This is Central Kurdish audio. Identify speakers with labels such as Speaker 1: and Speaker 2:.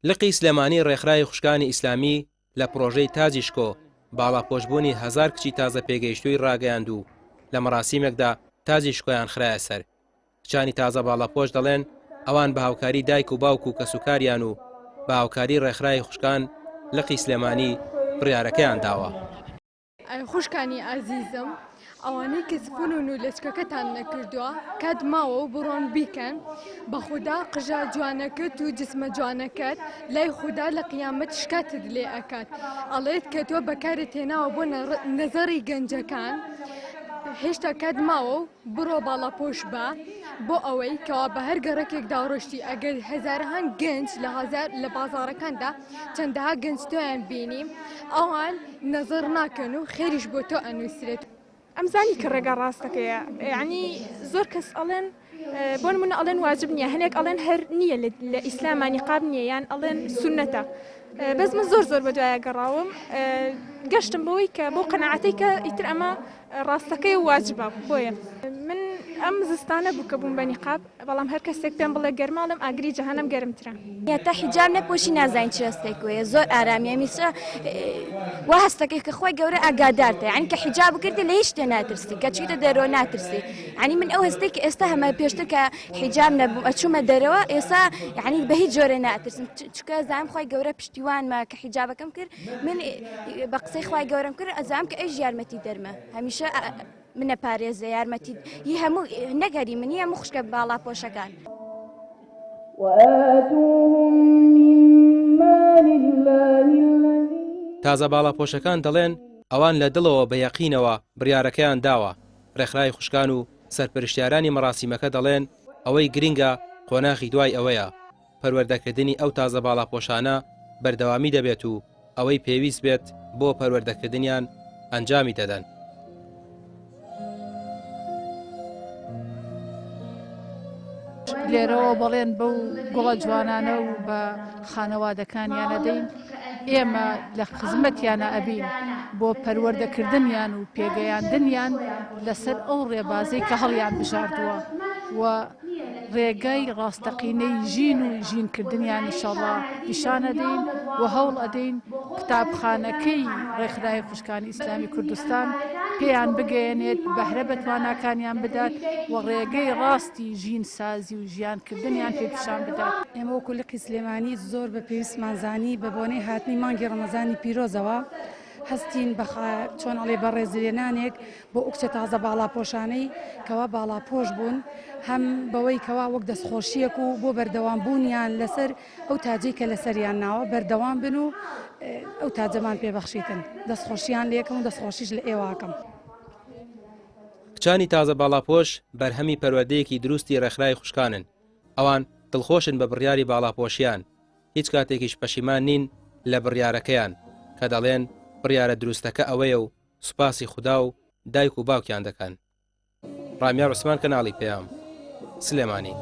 Speaker 1: لقی سلێمانی ڕێکخراوی خوشکانی ئیسلامی لە پڕۆژەی تاجی شکۆ، باڵاپۆشبوونی هەزار کچی تازە پێگەیشتووی ڕاگەیاند و لە مەراسیمێکدا تاجی شکۆیان خرایە سەر. کچانی تازە باڵاپۆش دەڵێن، ئەوان بە هاوکاری دایک و باوک و کەسوکاریان و بە هاوکاری ڕێکخراوی خوشکان لقی سلێمانی بڕیارەکەیان داوە.
Speaker 2: خوشکانی ئازیزم ئەوانەی کە سپون و نولەچکەکەتان نەکردووە کات ماوە و بڕۆن بیکەن بەخودا قژە جوانەکەت و جسمە جوانەکەت لای خودا لە قیامەت شکاتت لێ ئەکات ئەڵێت کە تۆ بەکارت هێناوە بۆ نەزەڕی گەنجەکان هێشتا کات ماوە و بڕۆ باڵاپۆش بە بۆ ئەوەی کەوا بە هەر گەڕەکێکدا ڕۆشتی ئەگەر هەزارەهان گەنج لە هەزار لە بازاڕەکاندا چەندەها گەنج تۆیان بینی ئەوان نەزڕ ناکەن و خێریش بۆ تۆ ئەنووسرێت.
Speaker 3: ئەمزانی کە ڕێگا ڕاستەکەیە یعنی زۆر کەس ئەڵێن بۆ نمونە ئەڵێن واجب نییە هەنێک ئەڵێن هەر نییە لە ئیسلاما نیقاب نییە یان ئەڵێن سونەتە بەس من زۆر زۆر بەدوایە گەڕاوم گەشتم بەوەی کە بۆ قەناعەتەی کە ئیتر ئەمە ڕاستەکەی واجبە بۆیە من ئەم زستانە بوو کە بووم بە نیقاب بەڵام هەر کەسێک پێم بڵێ گەرمە ئەڵێم ئاگری جەهەنەم گەرمترە.
Speaker 4: تا حیجاب نەپۆشی نازانی چ هەستێک وەیە زۆر ئارامی هەمیشە وا هەستەکەی کە خوای گەورە ئاگادارتە یعنی کە حیجاب کردی لە هیچ شتێ ناترسی کە چیتە دەرەوە ناترسی یعنی من ئەو هەستەی کە ئێستا هەمە پێشتر کە حیجاب نەبوو ئەچوومە دەرەوە ئێستا یعنی بە هیچ جۆرێ ناترسم چونکە زانم خوای گەورە پشتیوانمە کە حیجابەکەم کرد من بە قسەی خوای گەورەم کرد ئەزانم کە ئەیش یارمەتی دەرمە هەمیشە منە پارێزە یارمەتی هی هەموو نەک هەری من هی هەموو خوشکە باڵاپۆشەکان.
Speaker 5: وآتوهم من مال اللە الذی.
Speaker 1: تازە باڵاپۆشەکان دەڵێن ئەوان لە دڵەوە بە یەقینەوە بڕیارەکەیان داوە، ڕێکخراوی خوشکان و سەرپەرشتیارانی مەڕاسیمەکە دەڵێن ئەوەی گرنگە قۆناغی دوای ئەوەیە، پەروەردەکردنی ئەو تازە باڵاپۆشانە بەردەوامی دەبێت و ئەوەی پێویست بێت بۆ پەروەردەکردنیان ئەنجامی دەدەن.
Speaker 6: لێرەوە بەڵێن بەو گوڵە جوانانە و بە خانەوادەکانیان ئەدەین ئێمە لە خزمەتیانە ئەبین بۆ پەروەردەکردنیان و پێگەیاندنیان لەسەر ئەو ڕێبازەی کە هەڵیان بژاردووە و ڕێگای ڕاستەقینەی ژین و ژینکردنیان ئیشەڵا پیشان ئەدەین و هەوڵ ئەدەین قوتابخانەکەی ڕێکخراوی خوشکانی ئیسلامی کوردستان پێیان بگەیەنێت، بەهرە بە تواناکانیان بدات و ڕێگەی ڕاستی ژین سازی و ژیان کردنیان پێ پیشان بدات.
Speaker 7: ئێمە وەکو لقی سلێمانی زۆر بە پێویستمان زانی بە بۆنەی هاتنی مانگی ڕەمەزانی پیرۆزەوە هەستین بە چۆن ئەڵێ بە ڕێزلێنانێک بۆ ئەو کچە تازە باڵاپۆشانەی کەوا باڵاپۆش بوون هەم بەوەی کەوا وەک دەستخۆشیەک و بۆ بەردەوام بوونیان لەسەر ئەو تاجەی کە لەسەریان ناوە بەردەوام بن و ئەو تاجەمان پێ بەخشیتن دەستخۆشیان لێکم و دەستخۆشیش لە ئێواکەم.
Speaker 1: کچانی تازە باڵاپۆش بەرهەمی پەروەردەیەکی دروستی ڕێکخراوی خوشکانن، ئەوان دڵخۆشن بە بڕیاری باڵاپۆشیان، هیچ کاتێکیش پەشیمان نین لە بڕیارەکەیان، کە دەڵێن بڕیارە دروستەکە ئەوەیە و سوپاسی خودا و دایک و باوکیان دەکەن. ڕامیار عوسمان کەناڵی پەیام، سلێمانی.